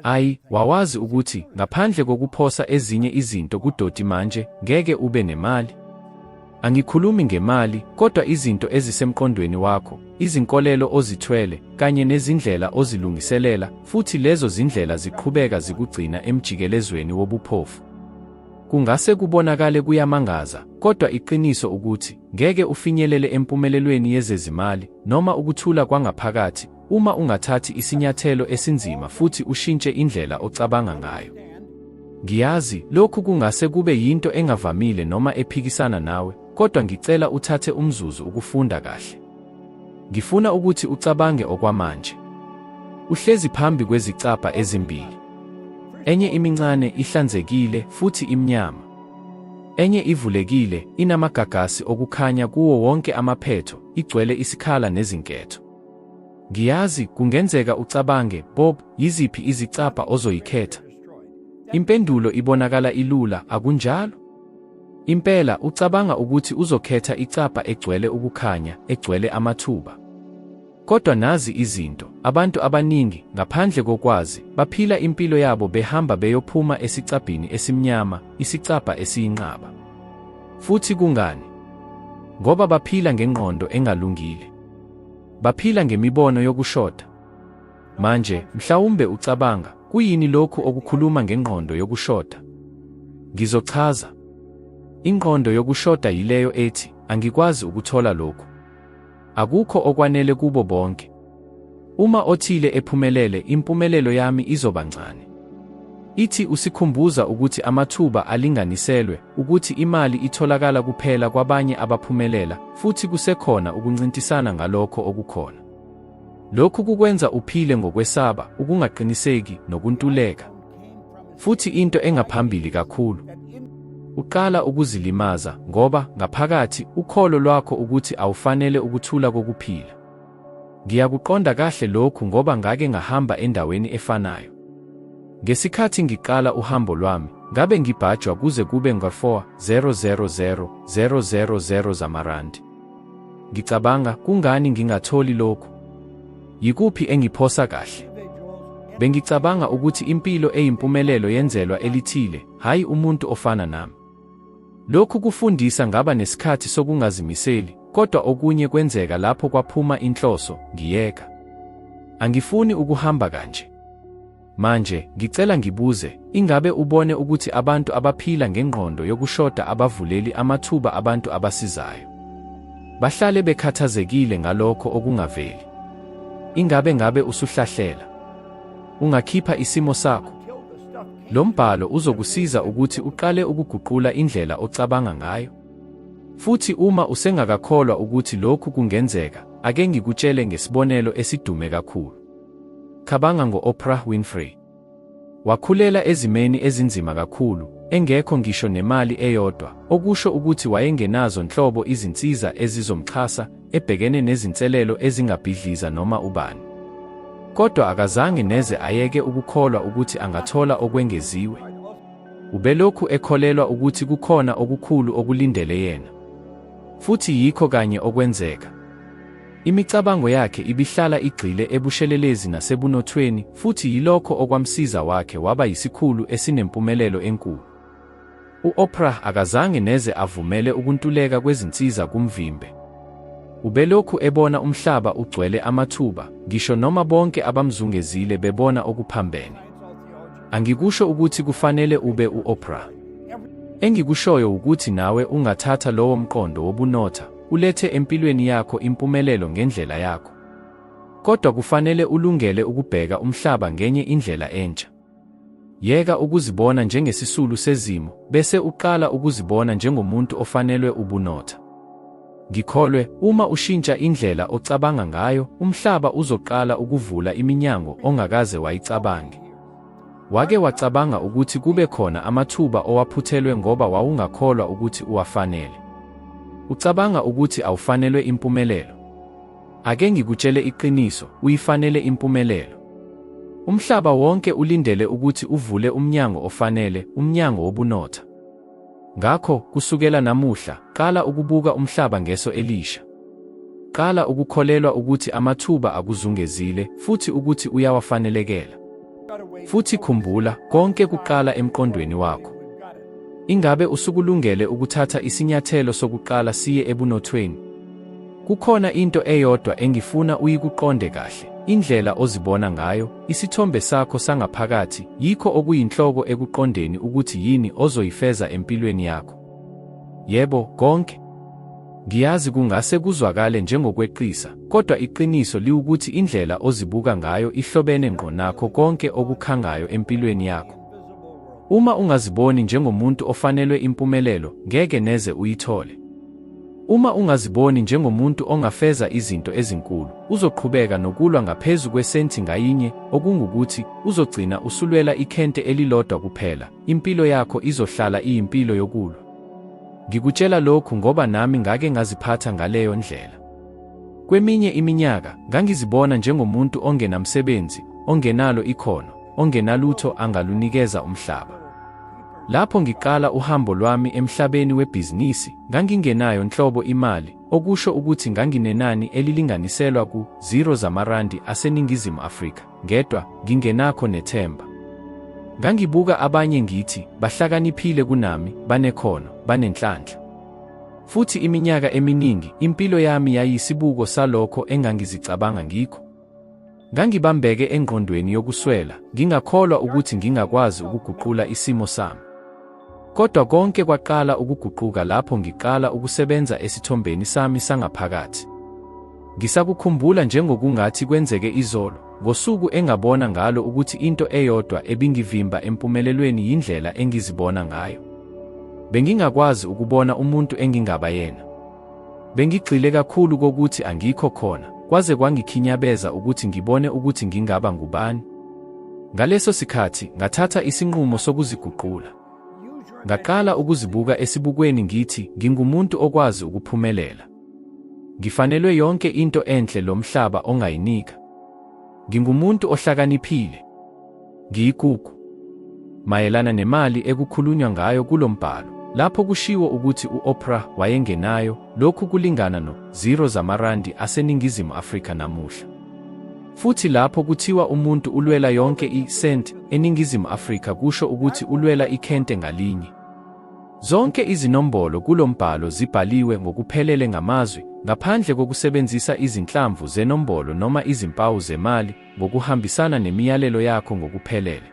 Ayi, wawazi ukuthi, ngaphandle kokuphosa ezinye izinto kudoti manje, ngeke ube nemali? Angikhulumi ngemali, kodwa izinto ezisemqondweni wakho, izinkolelo ozithwele, kanye nezindlela ozilungiselela, futhi lezo zindlela ziqhubeka zikugcina emjikelezweni wobuphofu. Kungase kubonakale kuyamangaza, kodwa iqiniso ukuthi, ngeke ufinyelele empumelelweni yezezimali, noma ukuthula kwangaphakathi, uma ungathathi isinyathelo esinzima futhi ushintshe indlela ocabanga ngayo. Ngiyazi, lokhu kungase kube yinto engavamile noma ephikisana nawe, kodwa ngicela uthathe umzuzu ukufunda kahle. Ngifuna ukuthi ucabange okwamanje. Uhlezi phambi kwezicabha ezimbili. Enye imincane, ihlanzekile, futhi imnyama. Enye ivulekile, inamagagasi okukhanya kuwo wonke amaphetho, igcwele isikhala nezinketho. Ngiyazi, kungenzeka ucabange, Bob, yiziphi izicabha ozoyikhetha? Impendulo ibonakala ilula, akunjalo? Impela, ucabanga ukuthi uzokhetha icabha egcwele ukukhanya, egcwele amathuba. Kodwa nazi izinto, abantu abaningi, ngaphandle kokwazi, baphila impilo yabo behamba beyophuma esicabhini esimnyama, isicabha esiyinqaba. Futhi kungani? Ngoba baphila ngengqondo engalungile. Baphila ngemibono yokushoda. Manje, mhlawumbe ucabanga, kuyini lokhu okukhuluma ngengqondo yokushoda? Ngizochaza. Ingqondo yokushoda yileyo ethi, angikwazi ukuthola lokhu. Akukho okwanele kubo bonke. Uma othile ephumelele, impumelelo yami izoba ncane. Ithi usikhumbuza ukuthi amathuba alinganiselwe, ukuthi imali itholakala kuphela kwabanye abaphumelela, futhi kusekhona ukuncintisana ngalokho okukhona. Lokhu kukwenza uphile ngokwesaba, ukungaqiniseki, nokuntuleka. Futhi into engaphambili kakhulu, uqala ukuzilimaza ngoba, ngaphakathi, ukholo lwakho ukuthi awufanele ukuthula kokuphila. Ngiyakuqonda kahle lokhu ngoba ngake ngahamba endaweni efanayo. Ngesikhathi ngiqala uhambo lwami, ngabe ngibhajwa kuze kube ngo-4 000 000 zamarandi. Ngicabanga, kungani ngingatholi lokhu? Yikuphi engiphosa kahle? Bengicabanga ukuthi impilo eyimpumelelo yenzelwa elithile, hhayi umuntu ofana nami. Lokhu kufundisa ngaba nesikhathi sokungazimiseli, kodwa okunye kwenzeka lapho kwaphuma inhloso, ngiyeka. Angifuni ukuhamba kanje. Manje, ngicela ngibuze, ingabe ubone ukuthi abantu abaphila ngengqondo yokushoda abavuleli amathuba abantu abasizayo? Bahlale bekhathazekile ngalokho okungaveli. Ingabe ngabe usuhlahlela? Ungakhipha isimo sakho? Lo mbhalo uzokusiza ukuthi uqale ukuguqula indlela ocabanga ngayo. Futhi uma usengakakholwa ukuthi lokhu kungenzeka, ake ngikutshele ngesibonelo esidume kakhulu. Cabanga ngo-Oprah Winfrey. Wakhulela ezimeni ezinzima kakhulu, engekho ngisho nemali eyodwa, okusho ukuthi wayengenazo nhlobo izinsiza ezizomxhasa, ebhekene nezinselelo ezingabhidliza noma ubani. Kodwa akazange neze ayeke ukukholwa ukuthi angathola okwengeziwe. Ubelokhu ekholelwa ukuthi kukhona okukhulu okulindele yena. Futhi yikho kanye okwenzeka. Imicabango yakhe ibihlala igxile ebushelelezi nasebunothweni futhi yilokho okwamsiza wakhe waba yisikhulu esinempumelelo enkulu. U-Oprah akazange neze avumele ukuntuleka kwezinsiza kumvimbe. Ubelokhu ebona umhlaba ugcwele amathuba, ngisho noma bonke abamzungezile bebona okuphambene. Angikusho ukuthi kufanele ube u-Oprah. Engikushoyo wukuthi nawe ungathatha lowo mqondo wobunotha, ulethe empilweni yakho impumelelo ngendlela yakho. Kodwa kufanele ulungele ukubheka umhlaba ngenye indlela entsha. Yeka ukuzibona njengesisulu sezimo, bese uqala ukuzibona njengomuntu ofanelwe ubunotha. Ngikholwe, uma ushintsha indlela ocabanga ngayo, umhlaba uzoqala ukuvula iminyango ongakaze wayicabange. Wake wacabanga ukuthi kube khona amathuba owaphuthelwe ngoba wawungakholwa ukuthi uwafanele? Ucabanga ukuthi awufanelwe impumelelo? Ake ngikutshele iqiniso, uyifanele impumelelo. Umhlaba wonke ulindele ukuthi uvule umnyango ofanele, umnyango wobunotha. Ngakho, kusukela namuhla, qala ukubuka umhlaba ngeso elisha. Qala ukukholelwa ukuthi amathuba akuzungezile futhi ukuthi uyawafanelekela. Futhi khumbula, konke kuqala emqondweni wakho. Ingabe usukulungele ukuthatha isinyathelo sokuqala siye ebunothweni? Kukhona into eyodwa engifuna uyikuqonde kahle, indlela ozibona ngayo, isithombe sakho sangaphakathi, yikho okuyinhloko ekuqondeni ukuthi yini ozoyifeza empilweni yakho. Yebo, konke. Ngiyazi kungase kuzwakale njengokweqisa, kodwa iqiniso liwukuthi indlela ozibuka ngayo ihlobene ngqo nakho konke okukhangayo empilweni yakho. Uma ungaziboni njengomuntu ofanelwe impumelelo, ngeke neze uyithole. Uma ungaziboni njengomuntu ongafeza izinto ezinkulu, uzoqhubeka nokulwa ngaphezu kwesenti ngayinye, okungukuthi, uzogcina usulwela ikhente elilodwa kuphela, impilo yakho izohlala iyimpilo yokulwa. Ngikutshela lokhu ngoba nami ngake ngaziphatha ngaleyo ndlela. Kweminye iminyaka, ngangizibona njengomuntu ongenamsebenzi, ongenalo ikhono, ongenalutho angalunikeza umhlaba. Lapho ngiqala uhambo lwami emhlabeni webhizinisi, ngangingenayo nhlobo imali, okusho ukuthi nganginenani elilinganiselwa ku-zero zamarandi aseNingizimu Afrika, ngedwa, ngingenakho nethemba. Ngangibuka abanye ngithi, bahlakaniphile kunami, banekhono, banenhlanhla. Futhi iminyaka eminingi, impilo yami yayisibuko salokho engangizicabanga ngikho. Ngangibambeke engqondweni yokuswela, ngingakholwa ukuthi ngingakwazi ukuguqula isimo sami. Kodwa konke kwaqala ukuguquka lapho ngiqala ukusebenza esithombeni sami sangaphakathi. Ngisakukhumbula njengokungathi kwenzeke izolo, ngosuku engabona ngalo ukuthi into eyodwa ebingivimba empumelelweni yindlela engizibona ngayo. Bengingakwazi ukubona umuntu engingaba yena. Bengigxile kakhulu kokuthi angikho khona, kwaze kwangikhinyabeza ukuthi ngibone ukuthi ngingaba ngubani. Ngaleso sikhathi, ngathatha isinqumo sokuziguqula. Ngaqala ukuzibuka esibukweni ngithi ngingumuntu okwazi ukuphumelela. Ngifanelwe yonke into enhle lo mhlaba ongayinika. Ngingumuntu ohlakaniphile. Ngiyigugu. Mayelana nemali ekukhulunywa ngayo kulo mbhalo, lapho kushiwo ukuthi u-Oprah wayengenayo, lokhu kulingana no-zero zamarandi aseNingizimu Afrika namuhla. Futhi lapho kuthiwa umuntu ulwela yonke i-cent eNingizimu Afrika kusho ukuthi ulwela ikhente ngalinye. Zonke izinombolo kulo mbhalo zibhaliwe ngokuphelele ngamazwi, ngaphandle kokusebenzisa izinhlamvu zenombolo noma izimpawu zemali, ngokuhambisana nemiyalelo yakho ngokuphelele.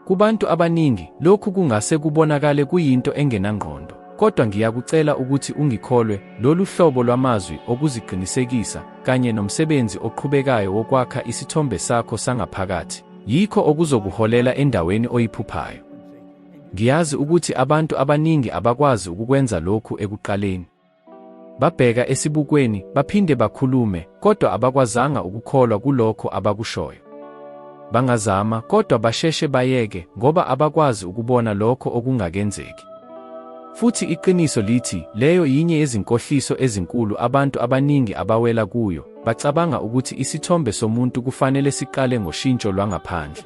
Kubantu abaningi, lokhu kungase kubonakale kuyinto engenangqondo, kodwa ngiyakucela ukuthi ungikholwe, lolu hlobo lwamazwi okuziqinisekisa, kanye nomsebenzi oqhubekayo wokwakha isithombe sakho sangaphakathi, yikho okuzokuholela endaweni oyiphuphayo. Ngiyazi ukuthi abantu abaningi abakwazi ukukwenza lokhu ekuqaleni. Babheka esibukweni, baphinde bakhulume, kodwa abakwazanga ukukholwa kulokho abakushoyo. Bangazama, kodwa basheshe bayeke, ngoba abakwazi ukubona lokho okungakenzeki. Futhi iqiniso lithi, leyo yinye yezinkohliso ezinkulu abantu abaningi abawela kuyo, bacabanga ukuthi isithombe somuntu kufanele siqale ngoshintsho lwangaphandle.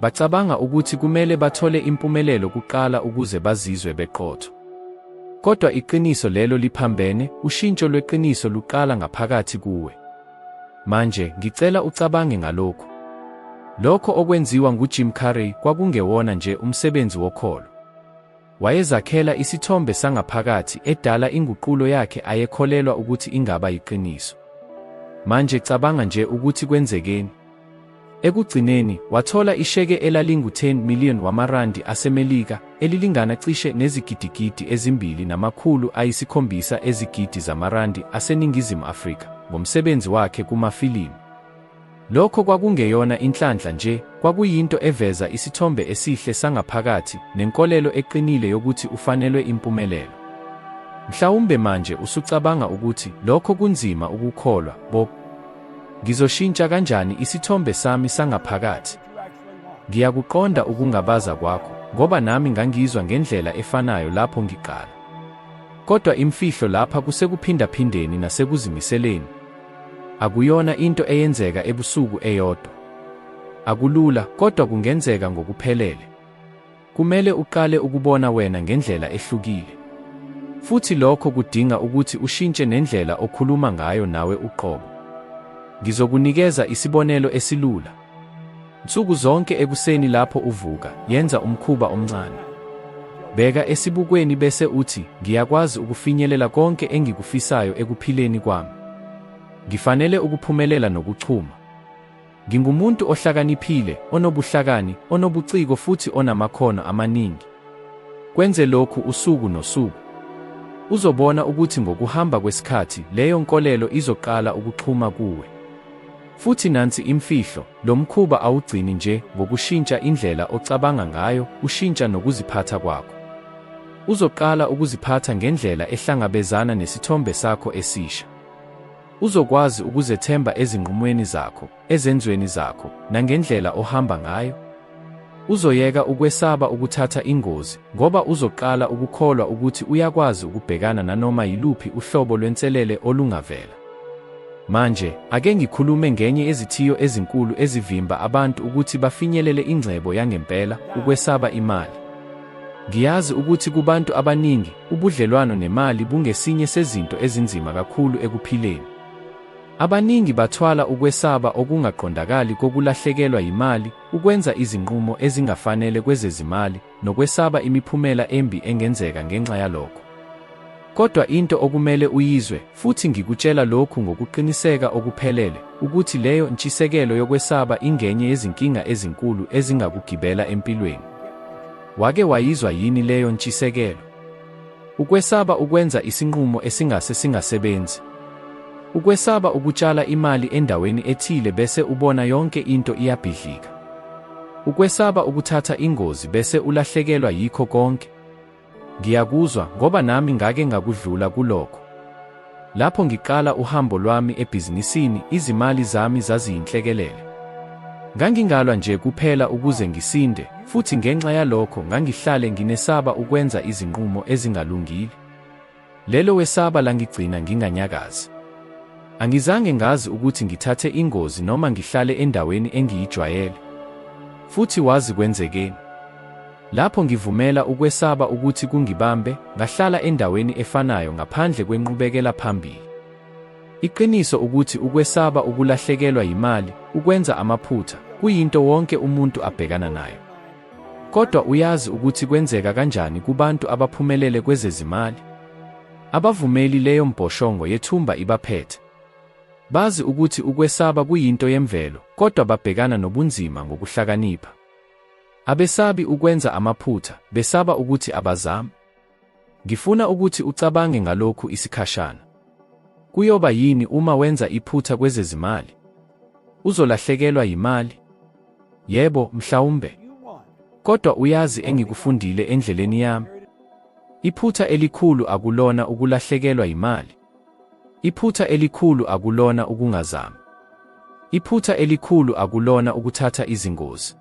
Bacabanga ukuthi kumele bathole impumelelo kuqala ukuze bazizwe beqotho. Kodwa iqiniso lelo liphambene, ushintsho lweqiniso luqala ngaphakathi kuwe. Manje, ngicela ucabange ngalokhu. Lokho okwenziwa nguJim Carrey kwakungewona nje umsebenzi wokholo. Wayezakhela isithombe sangaphakathi edala inguqulo yakhe ayekholelwa ukuthi ingaba yiqiniso. Manje cabanga nje ukuthi kwenzekeni. Ekugcineni, wathola isheke elalingu-10 million wamarandi aseMelika, elilingana cishe nezigidigidi ezimbili namakhulu ayisikhombisa ezigidi zamarandi aseNingizimu Afrika, ngomsebenzi wakhe kumafilimu. Lokho kwakungeyona inhlanhla nje, kwakuyinto eveza isithombe esihle sangaphakathi nenkolelo eqinile yokuthi ufanelwe impumelelo. Mhlawumbe manje usucabanga ukuthi lokho kunzima ukukholwa, Bob. Ngizoshintsha kanjani isithombe sami sangaphakathi? Ngiyakuqonda ukungabaza kwakho, ngoba nami ngangizwa ngendlela efanayo lapho ngiqala. Kodwa imfihlo lapha kusekuphindaphindeni nasekuzimiseleni. Akuyona into eyenzeka ebusuku eyodwa. Akulula, kodwa kungenzeka ngokuphelele. Kumele uqale ukubona wena ngendlela ehlukile. Futhi lokho kudinga ukuthi ushintshe nendlela okhuluma ngayo nawe uqobo. Ngizokunikeza isibonelo esilula. Nsuku zonke ekuseni lapho uvuka, yenza umkhuba omncane. Bheka esibukweni bese uthi, Ngiyakwazi ukufinyelela konke engikufisayo ekuphileni kwami. Ngifanele ukuphumelela nokuchuma. Ngingumuntu ohlakaniphile, onobuhlakani, onobuciko futhi onamakhono amaningi. Kwenze lokhu usuku nosuku. Uzobona ukuthi ngokuhamba kwesikhathi, leyo nkolelo izoqala ukuxhuma kuwe. Futhi nansi imfihlo, lo mkhuba awugcini nje ngokushintsha indlela ocabanga ngayo, ushintsha nokuziphatha kwakho. Uzoqala ukuziphatha ngendlela ehlangabezana nesithombe sakho esisha. Uzokwazi ukuzethemba ezinqumweni zakho, ezenzweni zakho, nangendlela ohamba ngayo. Uzoyeka ukwesaba ukuthatha ingozi, ngoba uzoqala ukukholwa ukuthi uyakwazi ukubhekana nanoma yiluphi uhlobo lwenselele olungavela. Manje, ake ngikhulume ngenye yezithiyo ezinkulu ezivimba abantu ukuthi bafinyelele ingcebo yangempela, ukwesaba imali. Ngiyazi ukuthi kubantu abaningi, ubudlelwano nemali bungesinye sezinto ezinzima kakhulu ekuphileni. Abaningi bathwala ukwesaba okungaqondakali kokulahlekelwa yimali, ukwenza izinqumo ezingafanele kwezezimali, nokwesaba imiphumela embi engenzeka ngenxa yalokho. Kodwa into okumele uyizwe, futhi ngikutshela lokhu ngokuqiniseka okuphelele, ukuthi leyo ntshisekelo yokwesaba ingenye yezinkinga ezinkulu ezingakugibela empilweni. Wake wayizwa yini leyo ntshisekelo? Ukwesaba ukwenza isinqumo esingase singasebenzi. Ukwesaba ukutshala imali endaweni ethile bese ubona yonke into iyabhidlika. Ukwesaba ukuthatha ingozi bese ulahlekelwa yikho konke. Ngiyakuzwa ngoba nami ngake ngakudlula kulokho. Lapho ngiqala uhambo lwami ebhizinisini, izimali zami zaziyinhlekelele. Ngangingalwa nje kuphela ukuze ngisinde, futhi ngenxa yalokho ngangihlale nginesaba ukwenza izinqumo ezingalungile. Lelo wesaba langigcina nginganyakazi. Angizange ngazi ukuthi ngithathe ingozi noma ngihlale endaweni engiyijwayele. Futhi wazi kwenzekeni? Lapho ngivumela ukwesaba ukuthi kungibambe, ngahlala endaweni efanayo ngaphandle kwenqubekela phambili. Iqiniso ukuthi ukwesaba ukulahlekelwa yimali, ukwenza amaphutha, kuyinto wonke umuntu abhekana nayo. Kodwa uyazi ukuthi kwenzeka kanjani kubantu abaphumelele kwezezimali? Abavumeli leyo mbhoshongo yethumba ibaphethe. Bazi ukuthi ukwesaba kuyinto yemvelo, kodwa babhekana nobunzima ngokuhlakanipha. Abesabi ukwenza amaphutha, besaba ukuthi abazami. Ngifuna ukuthi ucabange ngalokhu isikhashana. Kuyoba yini uma wenza iphutha kwezezimali? Uzolahlekelwa yimali? Yebo, mhlawumbe. Kodwa uyazi engikufundile endleleni yami? Iphutha elikhulu akulona ukulahlekelwa yimali. Iphutha elikhulu akulona ukungazami. Iphutha elikhulu akulona ukuthatha izingozi.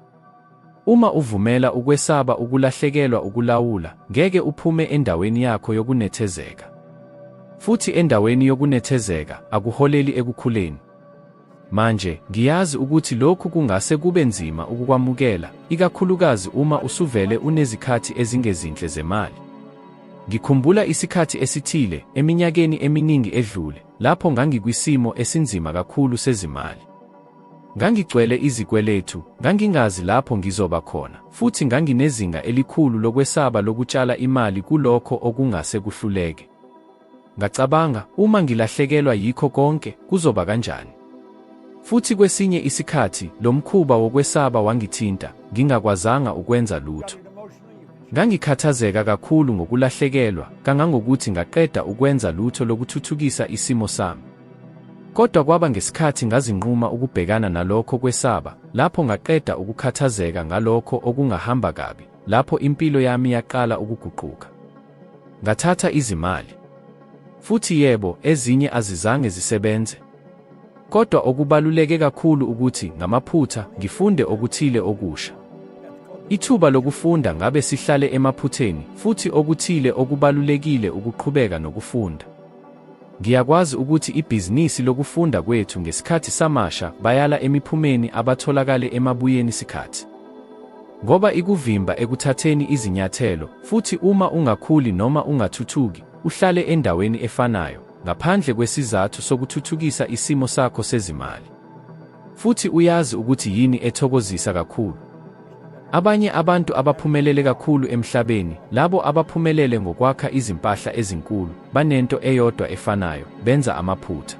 Uma uvumela ukwesaba ukulahlekelwa ukulawula, ngeke uphume endaweni yakho yokunethezeka. Futhi endaweni yokunethezeka akuholeli ekukhuleni. Manje, ngiyazi ukuthi lokhu kungase kube nzima ukukwamukela, ikakhulukazi uma usuvele unezikhathi ezingezinhle zemali. Ngikhumbula isikhathi esithile, eminyakeni eminingi edlule, lapho ngangikwisimo esinzima kakhulu sezimali. Ngangigcwele izikweletu, ngangingazi lapho ngizoba khona, futhi nganginezinga elikhulu lokwesaba lokutshala imali kulokho okungase kuhluleke. Ngacabanga, uma ngilahlekelwa yikho konke, kuzoba kanjani? Futhi kwesinye isikhathi, lo mkhuba wokwesaba wangithinta, ngingakwazanga ukwenza lutho. Ngangikhathazeka kakhulu ngokulahlekelwa, kangangokuthi ngaqeda ukwenza lutho lokuthuthukisa isimo sami. Kodwa kwaba ngesikhathi ngazinquma ukubhekana nalokho kwesaba, lapho ngaqeda ukukhathazeka ngalokho okungahamba kabi, lapho impilo yami yaqala ukuguquka. Ngathatha izimali. Futhi yebo, ezinye azizange zisebenze. Kodwa okubaluleke kakhulu ukuthi ngamaphutha ngifunde okuthile okusha. Ithuba lokufunda ngabe sihlale emaphutheni futhi okuthile okubalulekile ukuqhubeka nokufunda. Ngiyakwazi ukuthi ibhizinisi lokufunda kwethu ngesikhathi samasha bayala emiphumeni abatholakale emabuyeni sikhathi. Ngoba ikuvimba ekuthatheni izinyathelo, futhi uma ungakhuli noma ungathuthuki, uhlale endaweni efanayo, ngaphandle kwesizathu sokuthuthukisa isimo sakho sezimali. Futhi uyazi ukuthi yini ethokozisa kakhulu? Abanye abantu abaphumelele kakhulu emhlabeni, labo abaphumelele ngokwakha izimpahla ezinkulu, banento eyodwa efanayo, benza amaphutha.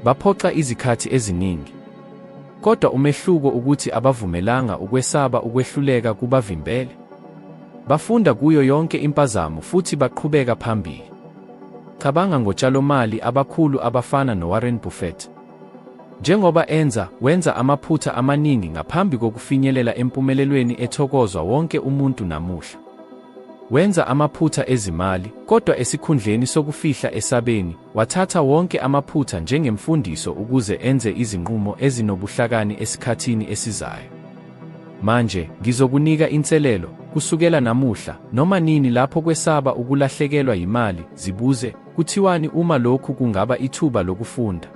Baphoxa izikhathi eziningi. Kodwa umehluko ukuthi abavumelanga ukwesaba ukwehluleka kubavimbele. Bafunda kuyo yonke impazamo futhi baqhubeka phambili. Cabanga ngotshalomali abakhulu abafana noWarren Buffett. Njengoba enza, wenza amaphutha amaningi ngaphambi kokufinyelela empumelelweni ethokozwa wonke umuntu namuhla. Wenza amaphutha ezimali, kodwa esikhundleni sokufihla esabeni, wathatha wonke amaphutha njengemfundiso ukuze enze izinqumo ezinobuhlakani esikhathini esizayo. Manje, ngizokunika inselelo, kusukela namuhla, noma nini lapho kwesaba ukulahlekelwa yimali, zibuze, kuthiwani uma lokhu kungaba ithuba lokufunda?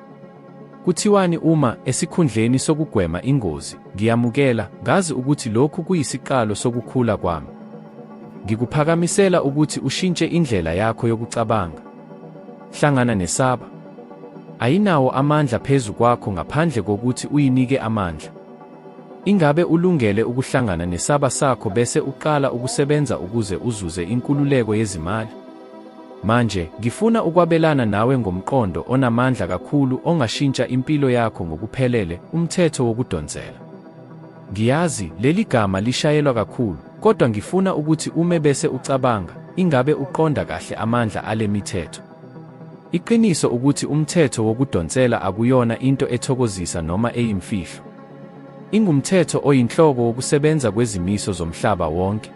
Kuthiwani uma, esikhundleni sokugwema ingozi, ngiyamukela, ngazi ukuthi lokhu kuyisiqalo sokukhula kwami? Ngikuphakamisela ukuthi ushintshe indlela yakho yokucabanga. Hlangana nesaba. Ayinawo amandla phezu kwakho ngaphandle kokuthi uyinike amandla. Ingabe ulungele ukuhlangana nesaba sakho bese uqala ukusebenza ukuze uzuze inkululeko yezimali? Manje, ngifuna ukwabelana nawe ngomqondo onamandla kakhulu ongashintsha impilo yakho ngokuphelele, umthetho wokudonsela. Ngiyazi, leli gama lishayelwa kakhulu, kodwa ngifuna ukuthi ume bese ucabanga, ingabe uqonda kahle amandla ale mithetho? Iqiniso ukuthi umthetho wokudonsela akuyona into ethokozisa noma eyimfihlo. Ingumthetho oyinhloko wokusebenza kwezimiso zomhlaba wonke.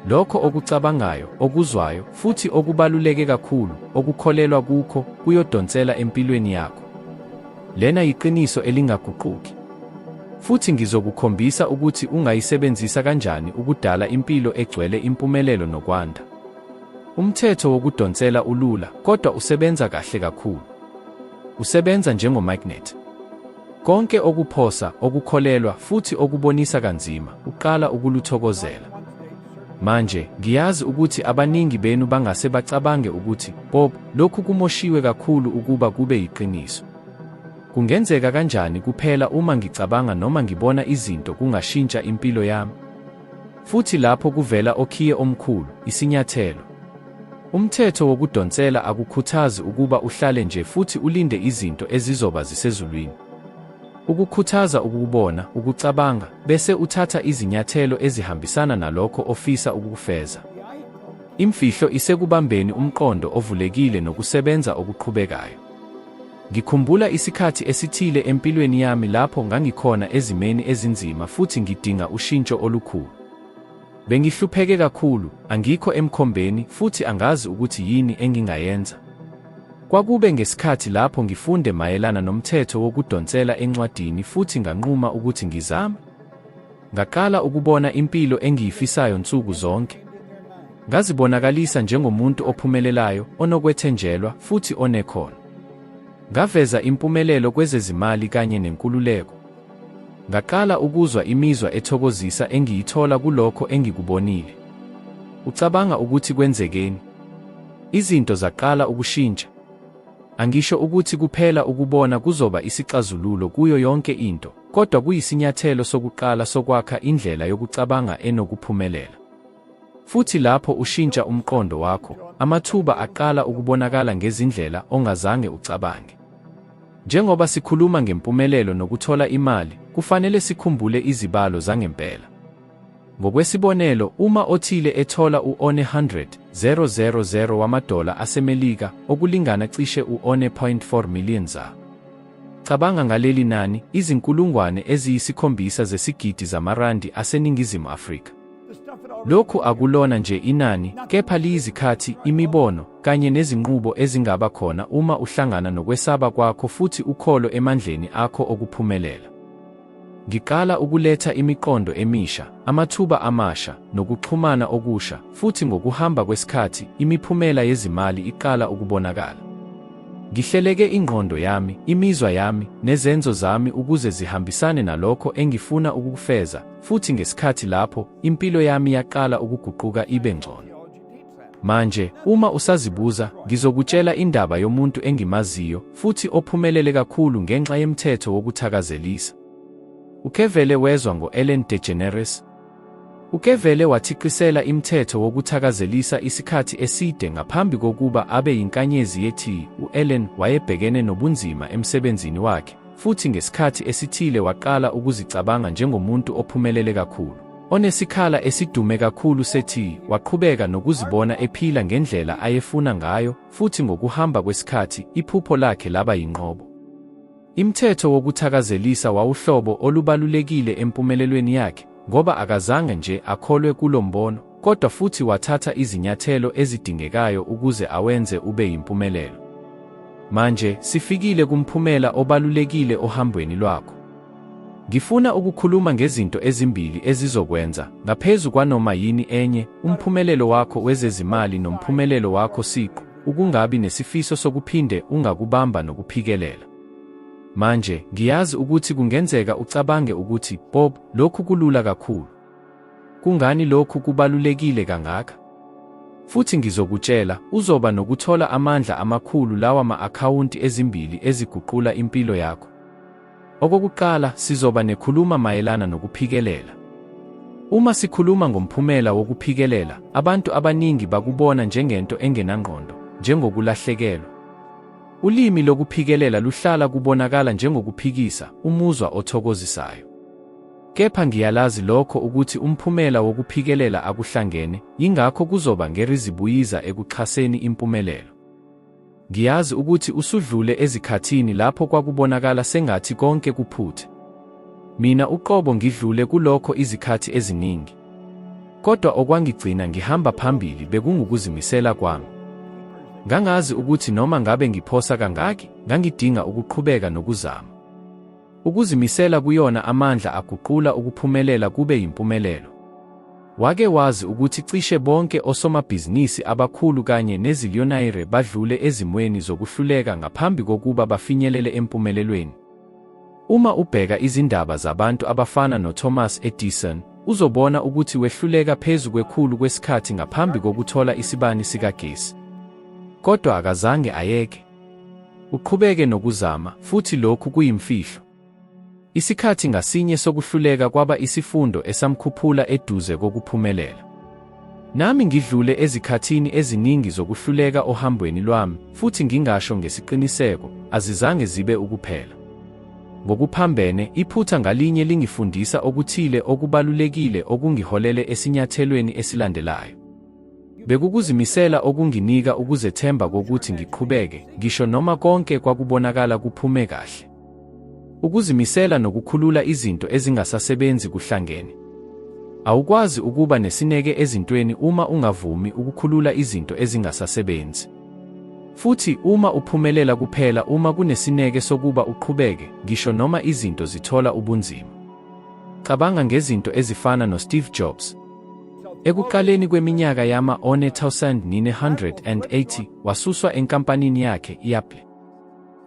Lokho okucabangayo, okuzwayo, futhi okubaluleke kakhulu, okukholelwa kukho, kuyodonsela empilweni yakho. Lena yiqiniso elingaguquki. Futhi ngizokukhombisa ukuthi ungayisebenzisa kanjani ukudala impilo egcwele impumelelo nokwanda. Umthetho wokudonsela ulula, kodwa usebenza kahle kakhulu. Usebenza njengo-magnet. Konke okuphosa, okukholelwa, futhi okubonisa kanzima, uqala ukuluthokozela. Manje, ngiyazi ukuthi abaningi benu bangase bacabange ukuthi, Bob, lokhu kumoshiwe kakhulu ukuba kube yiqiniso. Kungenzeka kanjani kuphela uma ngicabanga noma ngibona izinto kungashintsha impilo yami? Futhi lapho kuvela okhiye omkhulu, isinyathelo. Umthetho wokudonsela akukhuthazi ukuba uhlale nje futhi ulinde izinto ezizoba zisezulwini. Ukukhuthaza ukubona, ukucabanga, bese uthatha izinyathelo ezihambisana nalokho ofisa ukukufeza. Imfihlo isekubambeni umqondo ovulekile nokusebenza okuqhubekayo. Ngikhumbula isikhathi esithile empilweni yami lapho ngangikhona ezimeni ezinzima futhi ngidinga ushintsho olukhulu. Bengihlupheke kakhulu, angikho emkhombeni futhi angazi ukuthi yini engingayenza. Kwakube ngesikhathi lapho ngifunde mayelana nomthetho wokudonsela encwadini futhi nganquma ukuthi ngizame. Ngaqala ukubona impilo engiyifisayo nsuku zonke. Ngazibonakalisa njengomuntu ophumelelayo, onokwethenjelwa futhi onekhono. Ngaveza impumelelo kwezezimali kanye nenkululeko. Ngaqala ukuzwa imizwa ethokozisa engiyithola kulokho engikubonile. Ucabanga ukuthi kwenzekeni? Izinto zaqala ukushintsha. Angisho ukuthi kuphela ukubona kuzoba isixazululo kuyo yonke into, kodwa kuyisinyathelo sokuqala sokwakha indlela yokucabanga enokuphumelela. Futhi lapho ushintsha umqondo wakho, amathuba aqala ukubonakala ngezindlela ongazange ucabange. Njengoba sikhuluma ngempumelelo nokuthola imali, kufanele sikhumbule izibalo zangempela. Ngokwesibonelo, uma othile ethola u-one 100, 000 wamadola aseMelika, okulingana cishe u-one.4 million za. Cabanga ngaleli nani, izinkulungwane eziyisikhombisa zesigidi zamarandi aseNingizimu Afrika. Lokhu akulona nje inani, kepha liyizikhathi, imibono, kanye nezinqubo ezingaba khona uma uhlangana nokwesaba kwakho futhi ukholo emandleni akho okuphumelela. Ngiqala ukuletha imiqondo emisha, amathuba amasha, nokuxhumana okusha, futhi ngokuhamba kwesikhathi, imiphumela yezimali iqala ukubonakala. Ngihleleke ingqondo yami, imizwa yami, nezenzo zami ukuze zihambisane nalokho engifuna ukukufeza, futhi ngesikhathi lapho, impilo yami yaqala ukuguquka ibe ngcono. Manje, uma usazibuza, ngizokutshela indaba yomuntu engimaziyo, futhi ophumelele kakhulu ngenxa yemthetho wokuthakazelisa. Ukevele wezwa ngo-Ellen DeGeneres? Ukevele wathiqisela imthetho wokuthakazelisa isikhathi eside ngaphambi kokuba abe yinkanyezi ye-TV. U-Ellen wayebhekene nobunzima emsebenzini wakhe, futhi ngesikhathi esithile waqala ukuzicabanga njengomuntu ophumelele kakhulu. Onesikhala esidume kakhulu se-TV, waqhubeka nokuzibona ephila ngendlela ayefuna ngayo, futhi ngokuhamba kwesikhathi, iphupho lakhe laba yinqobo. Imthetho wokuthakazelisa wawuhlobo olubalulekile empumelelweni yakhe, ngoba akazange nje akholwe kulo mbono, kodwa futhi wathatha izinyathelo ezidingekayo ukuze awenze ube yimpumelelo. Manje, sifikile kumphumela obalulekile ohambweni lwakho. Ngifuna ukukhuluma ngezinto ezimbili ezizokwenza, ngaphezu kwanoma yini enye, umphumelelo wakho wezezimali nomphumelelo wakho siqu, ukungabi nesifiso sokuphinde ungakubamba nokuphikelela. Manje, ngiyazi ukuthi kungenzeka ucabange ukuthi, Bob, lokhu kulula kakhulu. Kungani lokhu kubalulekile kangaka? Futhi ngizokutshela, uzoba nokuthola amandla amakhulu lawa ma-akhawunti ezimbili eziguqula impilo yakho. Okokuqala, sizoba nekhuluma mayelana nokuphikelela. Uma sikhuluma ngomphumela wokuphikelela, abantu abaningi bakubona njengento engenangqondo, njengokulahlekelwa. Ulimi lokuphikelela luhlala kubonakala njengokuphikisa, umuzwa othokozisayo. Kepha ngiyalazi lokho ukuthi umphumela wokuphikelela akuhlangene, yingakho kuzoba ngerizibuyiza ekuxhaseni impumelelo. Ngiyazi ukuthi usudlule ezikhathini lapho kwakubonakala sengathi konke kuphuthe. Mina uqobo ngidlule kulokho izikhathi eziningi. Kodwa okwangigcina ngihamba phambili bekungukuzimisela kwami. Ngangazi ukuthi noma ngabe ngiphosa kangaki, ngangidinga ukuqhubeka nokuzama. Ukuzimisela kuyona amandla aguqula ukuphumelela kube yimpumelelo. Wake wazi ukuthi cishe bonke osomabhizinisi abakhulu kanye neziliyonayire badlule ezimweni zokuhluleka ngaphambi kokuba bafinyelele empumelelweni? Uma ubheka izindaba zabantu abafana noThomas Edison, uzobona ukuthi wehluleka phezu kwekhulu kwesikhathi ngaphambi kokuthola isibani sikagesi. Kodwa akazange ayeke. Uqhubeke nokuzama, futhi lokhu kuyimfihlo. Isikhathi ngasinye sokuhluleka kwaba isifundo esamkhuphula eduze kokuphumelela. Nami ngidlule ezikhathini eziningi zokuhluleka ohambweni lwami, futhi ngingasho ngesiqiniseko, azizange zibe ukuphela. Ngokuphambene, iphutha ngalinye lingifundisa okuthile okubalulekile okungiholele esinyathelweni esilandelayo. Bekukuzimisela okunginika ukuzethemba kokuthi ngiqhubeke, ngisho noma konke kwakubonakala kuphume kahle. Ukuzimisela nokukhulula izinto ezingasasebenzi kuhlangene. Awukwazi ukuba nesineke ezintweni uma ungavumi ukukhulula izinto ezingasasebenzi. Futhi uma uphumelela kuphela uma kunesineke sokuba uqhubeke, ngisho noma izinto zithola ubunzima. Cabanga ngezinto ezifana noSteve Jobs. Ekuqaleni kweminyaka yama-1980, wasuswa enkampanini yakhe i-Apple.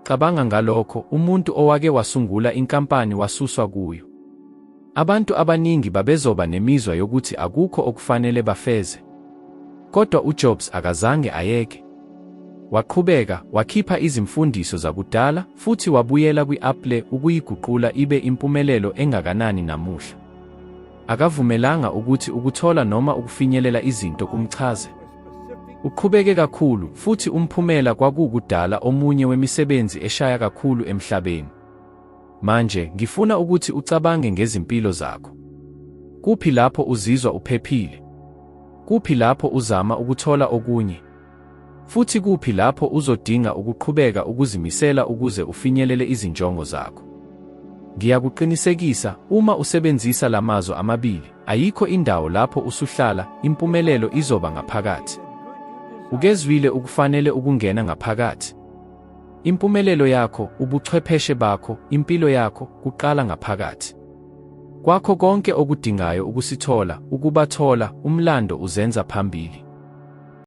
Cabanga ngalokho, umuntu owake wasungula inkampani wasuswa kuyo. Abantu abaningi babezoba nemizwa yokuthi akukho okufanele bafeze. Kodwa uJobs akazange ayeke. Waqhubeka, wakhipha izimfundiso zakudala futhi wabuyela kwi-Apple ukuyiguqula ibe impumelelo engakanani namuhla. Akavumelanga ukuthi ukuthola noma ukufinyelela izinto kumchaze. Uqhubeke kakhulu, futhi umphumela kwakuwukudala omunye wemisebenzi eshaya kakhulu emhlabeni. Manje, ngifuna ukuthi ucabange ngezimpilo zakho. Kuphi lapho uzizwa uphephile? Kuphi lapho uzama ukuthola okunye? Futhi kuphi lapho uzodinga ukuqhubeka ukuzimisela ukuze ufinyelele izinjongo zakho? Ngiyakuqinisekisa, uma usebenzisa la mazwi amabili, ayikho indawo lapho usuhlala, impumelelo izoba ngaphakathi. Ukezwile ukufanele ukungena ngaphakathi? Impumelelo yakho, ubuchwepheshe bakho, impilo yakho, kuqala ngaphakathi. Kwakho konke okudingayo ukusithola, ukubathola, umlando uzenza phambili.